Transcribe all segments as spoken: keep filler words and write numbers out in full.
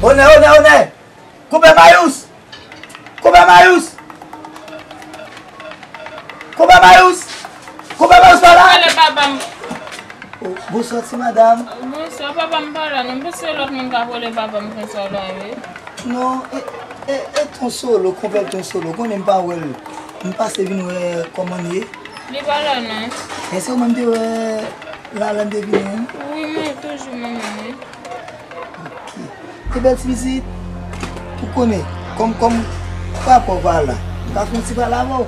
Onè, onè, onè! Koupe Mayous! Koupe Mayous! Koupe Mayous! Koupe Mayous pa la! Rele papa m. Oh, bonswa ti madanm. Bonswa, papa m pa la non. M panse se lòt moun k ap rele papa m konsa la, wi. Non, e, e, e Ton Solo, konpè Ton Solo. Konnen m pa wè l. M pase vin wè kòman l ye. Li pa la non. Èske ou menm te wè Lalane te vini an? Wi, mwen toujou mwen menm, wi. Ok. E bèl ti pitit, ou konnen, kòm, kòm papa w pa la, m ka fè yon ti pale avè w?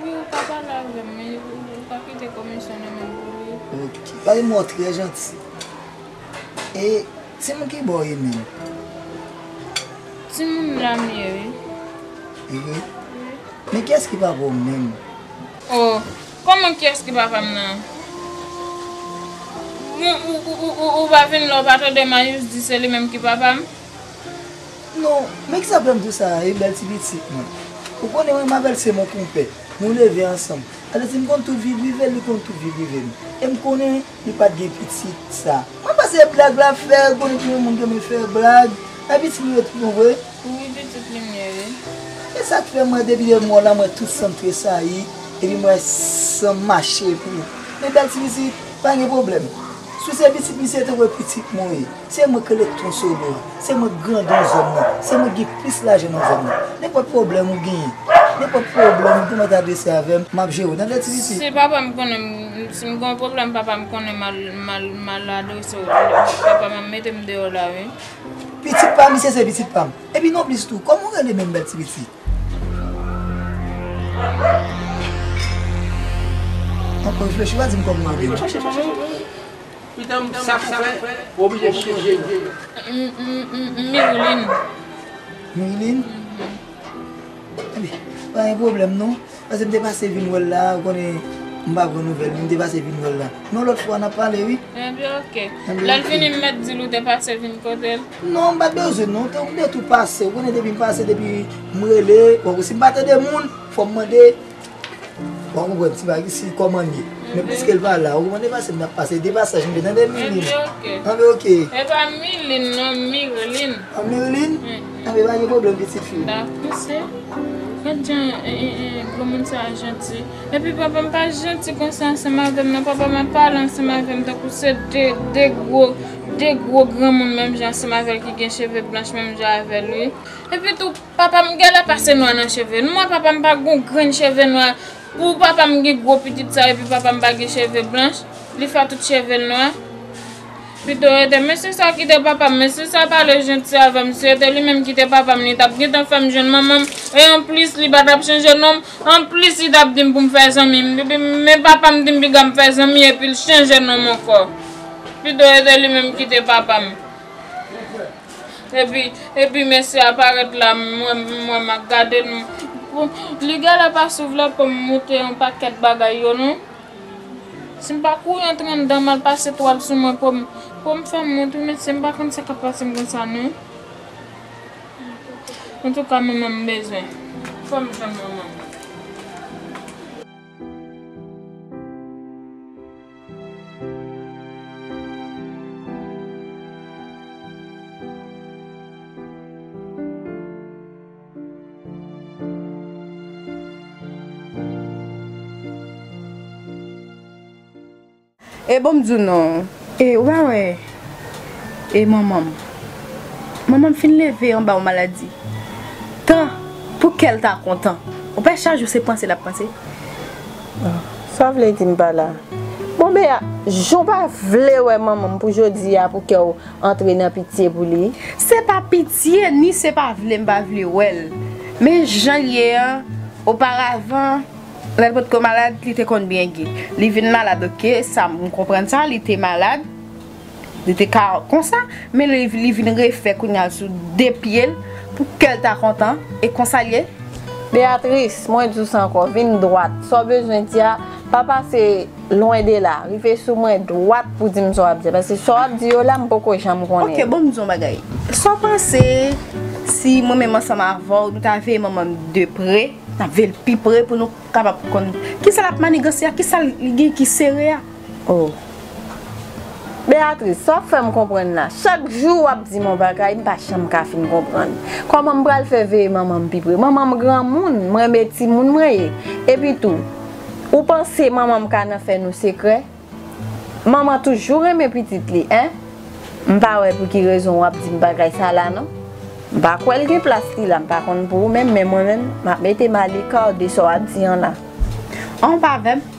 Wi, ou ka pale avè m, men ou, ou ka kite komisyon nan men m pou li. Ok. Paske m wè w trè janti. E timoun ki bò w ye menm? Timoun la m ye, wi. Wi. Men kiyès ki papa w menm? Oh, kòman kiyès ki papa m nan? Ou, ou, ou, ou, ou, ou pa vin la, ou pa tande Mayous di se li menm ki papa m? Non, men kisa pran m tou sa, e bèl ti pitit mwen. Ou konnen mwen, m avè l se mon konpè. Nou leve ansanm. Sa vle di m konn tout vi prive l, li konn tout vi prive m. E m konnen li pa t gen pitit sa. Mwen panse se blag l ap fè, ou konnen tout moun renmen fè blag. Men pitit li ye tou, non vre? Wi, pitit li m ye, wi. E sa k fè mwen depi lè m wè w la, mwen tout san m tresayi, epi m wè san m mache pou ou. Men bèl ti pitit, pa gen pwoblèm. Si w se pitit misye, tankou pitit mwen w ye. Se mwen k rele Ton Solo a. Se mwen k grandon zòn nan. Se mwen k gen plis lajan nan zòn nan. Nenpòt pwoblèm ou genyen, nenpòt pwoblèm ou gentan adrese avè m, m ap jere w. Tande ti pitit? Si papa m konnen m, si m gen yon pwoblèm, papa m konnen m al, m al, m al adrese w. Papa m ap mete m deyò la, wi. Pitit pa m, misye se pitit pa m. Epi nonplis tou, kòman w rele menm bèl ti pitit? Ankò reflechi, pa di m kòman w rele. Sa fè, ou oblije chanje non. M, m, m, m, Mirilin. Mirilin? Mhm. Ebyen, pa gen pwoblèm non. Paske m te pase vin wè l la, ou konnen m pa pran nouvèl li, m te pase vin wè l la. Men yon lòt fwa n ap pale, wi. Ebyen, ok. Ebyen, lè l ok. Vini, m mèt di l ou te pase vin kote l. Non, m pa t bezwen non, te ou de tou pase, ou konnen depi m pase, depi m rele, bon, si m pa tande moun, fò m mande. Bon, ou konprann, ti bagay, si kòman ye. Men piske l pa la, ou konprann, de pase m t ap pase, de pasaj m te tande Mirilin. Ebyen, ok. Anben, ok. E pa Milin non, Mirilin. An Mirilin? Wi. Anben, pa gen pwoblèm, pitit fi. Dakò, se. Gad jan, e, e, e, granmoun sa a janti. Epi papa m pa janti konsa ansanm avè m non. Papa m ap pale ansanm avè m tankou se de, de gwo, de gwo granmoun menm jan ansanm avè l ki gen cheve blanch menm jan avè l, wi. Epi tou, papa m genlè pase nwa nan cheve l. Mwen, papa m pa gon grenn cheve nwa. Pou papa m gen gwo pitit sa, epi papa m pa gen cheve blanch, li fè tout cheve l nwa. Pito rete, mesye sa kite papa m, mesye sa pale janti avè m, si se te li menm ki te papa m, li t ap gentan fè m jwenn manman m, e anplis, li pa t ap chanje non m, anplis, li t ap di m pou m fè zanmi m, epi, men papa m di m piga m fè zanmi, epi l chanje non m ankò. Pito rete li menm kite papa m. Epi, epi mesye a parèt la, m wè, m wè m ap gade l, m, pou, li genlè pa sou vle pou m moute yon pakèt bagay yo, non. Si m pa kouri antre anndan, m al pase twal sou mwen pou m, pou m fè m moute, mesye, m pa konn sa k ap pase m konsa, non. Antouka, manman m bezwen. Fò m jwenn manman m. E bon m di w non, e ou pa wè, e manman m. Manman m fin leve anba yon maladi. Tan pou kè l ta kontan. Ou pa chak jou se panse l ap panse. Ah, sa w vle di m pa la? Bon, Bea, jan w pa vle wè manman m pou jodi a, pou kè w antre nan pitye pou li? Se pa pitye, ni se pa vle m pa vle wè l. Men jan l ye an, oparavan, lè l potko malad, li te konn byen gen. Li vin malad, oke, sa m konprann sa, li te malad. Li te ka konsa, men li, li vin refè kounye a sou de pye l pou kè l ta kontan, e konsa l ye. Beatrice, mwen di w sa ankò, vin dwat. Sa w bezwen di a, pa pase lwen de la. Rive sou mwen dwat pou di m sa w ap di a. Paske sa w ap di yo la, m poko janm konnen. Ok, bon, m di w yon bagay. Sa w panse si mwen menm ansanm avè w, nou ta veye manman m de pre, n ap veye l pi pre pou nou kapab konn kisa l ap maniganse a, kisa l gen ki sere a? Oh. Beatrice, sa w ap fè m konprann la. Chak jou w ap di m yon bagay, m pa janm ka fin konprann. Kòman m pral fè veye manman m pi pre? Manman m granmoun, m renmen timoun mwen ye. Epi tou, ou panse manman m ka nan fè nou sekrè? Manman toujou renmen pitit li, en? M pa wè pou ki rezon w ap di m bagay sa la non. M pa kwè l gen plas li la, m pa konn pou ou menm, men mwen menm, m ap mete m alikar de sa w ap di an la. An pa avè m.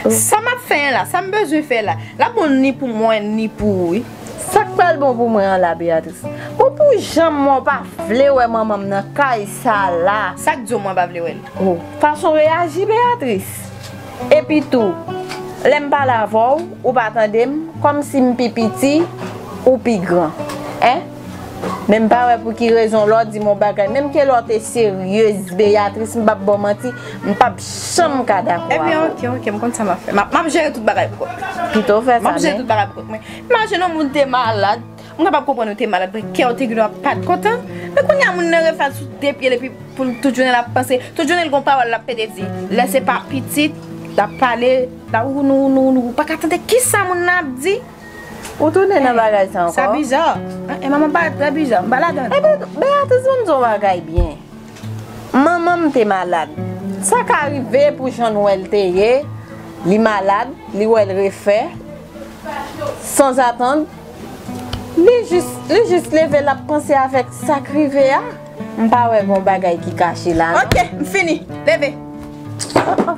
Sa m ap fè an la, sa m bezwen fè la, l ap bon ni pou mwen, ni pou ou, wi. Sa k pral bon pou mwen an la, Beatrice? Bon, pou jan m wè w pa vle wè manman m nan kay sa la. Sa k di w mwen pa vle wè l? Oh, fason w reyaji, Beatrice. Epi tou, lè m pale avè w, ou pa tande m, kòmsi m pi piti, ou pi gran. En? Men m pa wè pou ki rezon lè w di m yon bagay. Menm ke lè w te seryez, Beatrice, m p ap ba w manti, m p ap janm ka dakò avè w. Ebyen, oke, oke, m konn sa m ap fè. M ap, m ap jere tout bagay pou kont mwen. Pito w fè sa, men. M ap jere tout bagay pou kont mwen. Imajine w, moun te malad, m kapab konprann ou te malad, men kè w te gendwa pa t kontan. Men kounye a, moun nan refè sou de pye l, epi pou l tout jounen l ap panse, tout jounen l gon pawòl l ap pede di. Lè se pa pitit, l ap pale, l ap ou nou, ou nou, ou nou, ou pa ka tande kisa moun nan ap di. Ou tounen nan bagay sa ankò? Sa biza. E manman pa trè biza, m pa ladan. Epi, Beatrice, ban m di w yon bagay byen. Manman m te malad. Sa ka rive pou jan nou wè l te ye, li malad, li wè l refè, sanzatann, li jis, li jis leve, l ap panse avèk sa k rive a. M pa wè gon bagay ki kache la, non. Oke, m fini. Leve. Oh, oh.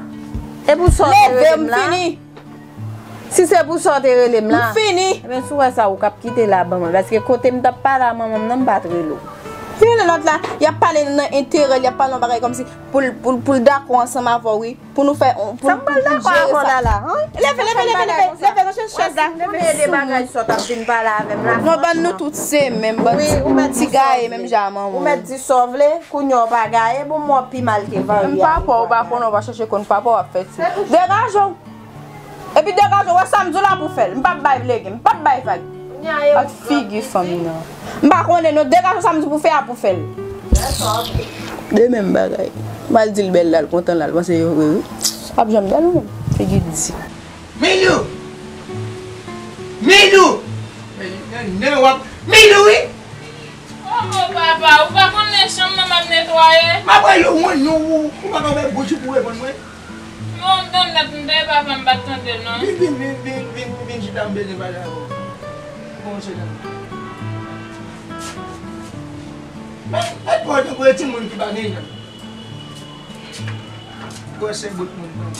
E pou sa w te rele m la? Leve, m fini. Si se pou sa w te rele m la. M fini. Ebyen, si w wè sa, ou k ap kite la ban mwen. Paske kote m t ap pale a manman m nan, m pa t rele w. Li rele lòt la, y ap pale nan enterè l, y ap pale yon bagay kòmsi pou l, pou l, pou l dakò ansanm avè w, wi. Pou nou fè, pou, pou, pou jere sa. Sa m pral dakò avè w la, la, en? Leve, leve, leve, leve, leve, nan chèz la. Leve sou mwen. Mwen ban nou tout se menm, bann ti gaye menm jan manman. Ou mèt di sa w vle, kounye a w pa gaye, bon, mwen pi mal ke varye. M pa pè w, ou pa konnen, w pa chèche konn papa w ap fè ti. Degaje w. Epi degaje w, wè sa m di w la pou fè l. M p ap bay legen, m p ap bay vag. Ak figi fanm nan. M pa konnen non, degaje w, sa m di w pou fè a pou fè l. De menm bagay. M al di l bèl la, l kontan la, l panse yo vre wi. Ap janm bèl ou menm. Figi di. Milou! Milou! Nan w ap Milou wi! Oh, oh, papa, ou pa konnen chanm nan m ap netwaye? M ap rele w, mwen non, ou, ou pa ka fè bouch ou pou reponn mwen. Non, m tande, m tande, papa, m pa t tande, non. Vin, vin, vin, vin, vin, vin chita, m bezwen pale avè w. Bon, se la. Mèt, mèt pran tankou e timoun ki pa gen jan. Gwosè bout moun nan.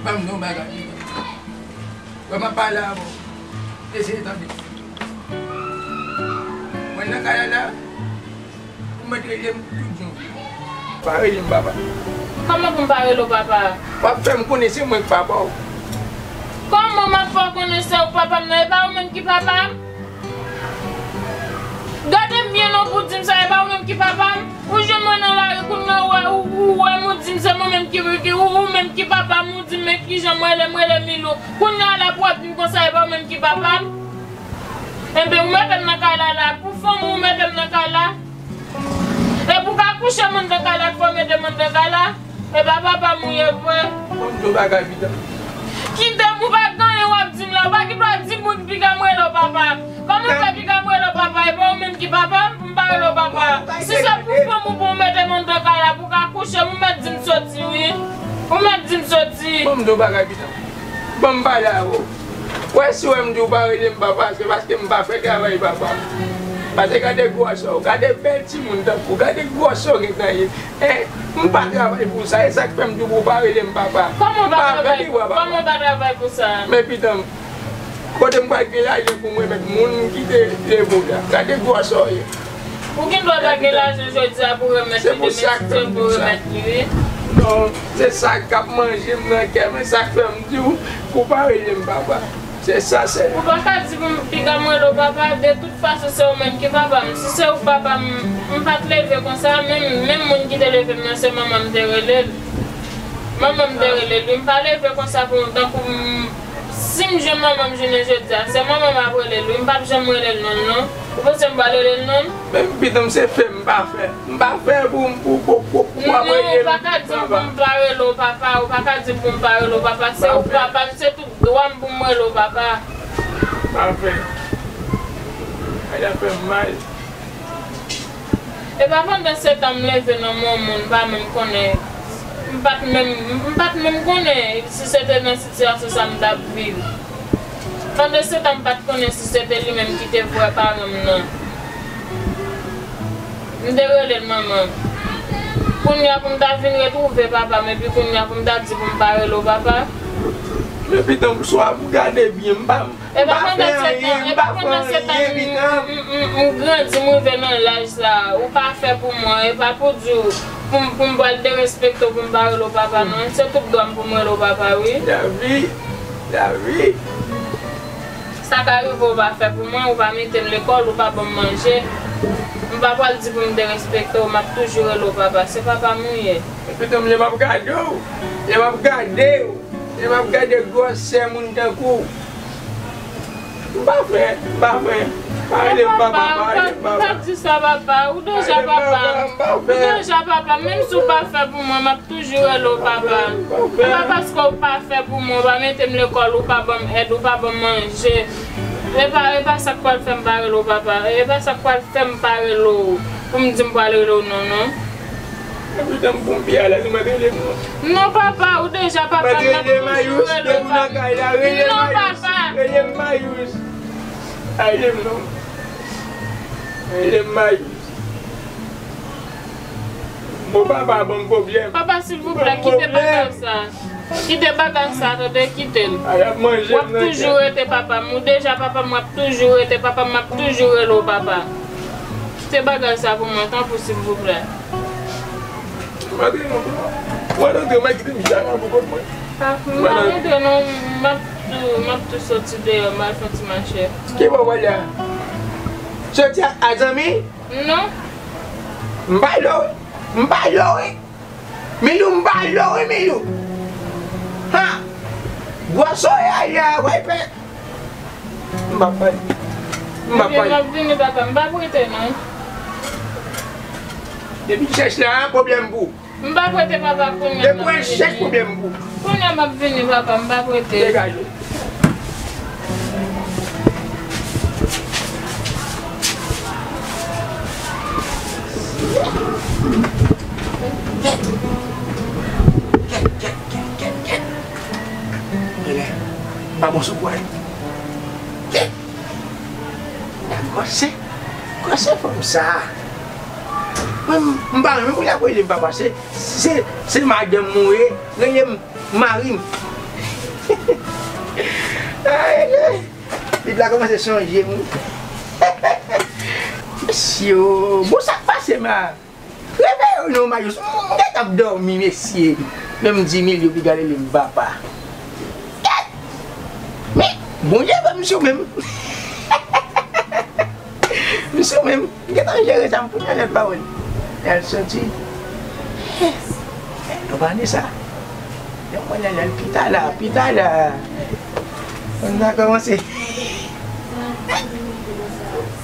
Ban m di yon bagay. Lè m ap pale avè w, eseye tande. Mwen nan kay la la, ou mèt rele m tout jan. Pa rele m papa. Kòman pou m pa rele w papa? W ap fè m konnen se mwen k papa w. Kòman m ap fè w konnen se ou k papa m nan? E pa ou menm ki papa m? Gade m byen non pou w di m sa, e pa ou menm ki papa m? Ou jwenn mwen nan lari kounye a, ou wè, ou, ou wè m, ou di m se mwen menm ki, ki, ou, ou menm ki papa m, ou di m men kijan m rele, m rele Milou. Kounye a la pou w ap di m konsa, e pa ou menm ki papa m? Enben, ou mete m nan kay la la, pou fanm ou mete m nan kay la. E pou ka kouche moun nan kay la, fò mete moun nan kay la. E pa papa m ou ye vre. Ban m di w bagay, piga. Kite m, ou pa gen anyen w ap di m la. Ou pa gen dwa di moun piga m rele w papa. Kòman fè piga m rele w papa? E pa ou menm ki papa m, m pa rele w papa. Si se pou fanm ou pou w mete moun nan kay la, pou ka kouche, ou mèt di m soti, wi. Ou mèt di m soti. Ban m di w bagay, piga. Ban m pale avè w. Wè, si w wè m di w pa rele m papa, se paske m pa fè travay papa. Paske gade gwosè w, gade bèl timoun tankou w, gade gwosè w gentan ye. En, m pa travay pou sa, e sa k fè m di w pou w pa rele m papa. Kòman w pa travay pou, kòman w pa travay pou sa? Men piga m, kote m pral gen lajan pou m remèt moun ki te leve w la? Gade gwosè w ye. Ou gen dwa pa gen lajan jodi a pou w remèt li, demen si Dye vle w remèt li, wi. Non, se sa k ap manje m nan kè m, sa k fè m di w pou w pa rele m papa. Se sa sèl. Ou pa ka di pou m piga m rele w papa, de tout fason se ou menm ki papa m. Si se ou k papa m, m pa t leve konsa, menm, menm moun ki te leve m nan se manman m te rele l. Manman m te rele l, wi, m pa leve konsa pou m, tankou m, si m jwenn manman m jounen jodi a, se manman m ap rele l, wi, m p ap janm rele l non, non. Ou panse m pral rele l non? Men pitit m, se fè m pa fè. M pa fè pou m, pou, pou, pou, pou w ap rele m papa. Non, ou pa ka di m pou m pa rele w papa. Ou pa ka di m pou m pa rele w papa. Se ou papa m, se tout dwa m pou m rele w papa. M pa fè. Ay, sa fè m mal. E pa pandan se tan m leve nan men yon moun, m pa menm konnen. M pa t menm, m pa t menm konnen si se te nan sitiyasyon sa m t ap viv. Pandan se tan, m pa t konnen si se te li menm ki te vrè paran m nan. M te rele l manman. Kounye a pou m ta vin retwouve papa m, epi kounye a pou m ta di pou m pa rele w papa. Men pitit m, si w ap gade byen, m pa, e pa pandan se tan, e pa pandan se tan m, m, m, m grandi, m rive nan laj sa a, ou pa fè pou mwen, e pa pou di w, pou m, pou m pral derespekte w, pou m pa rele w papa, non. Se tout dwa m pou m rele w papa, wi. Lavi, lavi. Sa ka rive, ou pa fè pou mwen, ou pa mete m lekòl, ou pa ban m manje. M pa pral di pou m derespekte w, m ap toujou rele w papa. Se papa m ou ye. Epi tou, lè m ap gade w, lè m ap gade w, lè m ap gade gwosè moun tankou w. M pa fè, m pa fè. Pa rele m papa, pa rele m papa. Pa di sa, papa. Ou deja papa m. Ou deja papa m. Menm si w pa fè pou mwen, m ap toujou rele w papa. E pa paske w pa fè pou mwen, w pa mete m lekòl, ou pa ban m èd, ou pa ban m manje. E pa, e pa sa k pral fè m pa rele w papa. E pa sa k pral fè m pa rele w pou m di m pral rele w non, non. Epi tann pou m pi alèz, ou mèt rele m non. Non, papa, ou deja papa m, m ap toujou rele w papa. Non, papa. Rele m Mayous. Pa rele m non. Rele m Mayous. Mo papa ban m pwoblèm. Papa, silvouplè, kite bagay sa. Kite bagay sa, tande, kite l. W ap toujou rete papa m. Ou deja papa m, w ap toujou rete papa m, m ap toujou rele w papa. Kite bagay sa pou mwen, tanpri, silvouplè. M antre non, m antre, m kite m chita nan pou kont mwen. M pa antre non, m ap tou, m ap tou soti deyò, m al fè ti mache. Ki bò w prale a? Soti a, a zanmi? Non. M pa lo, m pa lo, wi. Milou, m pa lo, wi, Milou. Ha! Gwòso ya, ya, wè, pè. M pa pale. M pa pale. Ebyen, m ap vini, papa, m pa prete, non. Depi chèch la, pwoblèm pou. M pa prete, papa, kounye a. Depi w chèch pwoblèm pou. Kounye a m ap vini, papa, m pa prete. Degaje. Kèt, kèt, kèt, kèt, kèt. Mwen la, m pa bon sou pwa. Kèt. Dakò, se, dakò, se fanm sa. Mwen, m, m pa renmen pou y ap rele m papa, se, se, se madanm mwen ye, rele m mari m. Ay, ay. Bib la kòmanse sonje m. Mesye, o, bon, sa k pase, ma? Reveye w non, Mayous. M gentan ap dòmi, mesye. Men m di Milou pi gade li m papa. Kèt! Men, Bondye fè m sou menm. M sou menm. M gentan jere sa, m fout nan lòt pawòl. Lè l soti. Nou pa ni sa. Yon mwen lè l pita la, pita la. Konn sa kòmanse.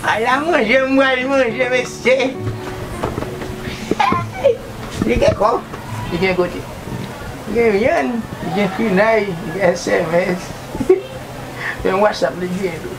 Ala manje m pral manje, mesye. Li gen kò, li gen kote. Li gen vyann, li gen finay, li gen S M S. Men WhatsApp li gen tou.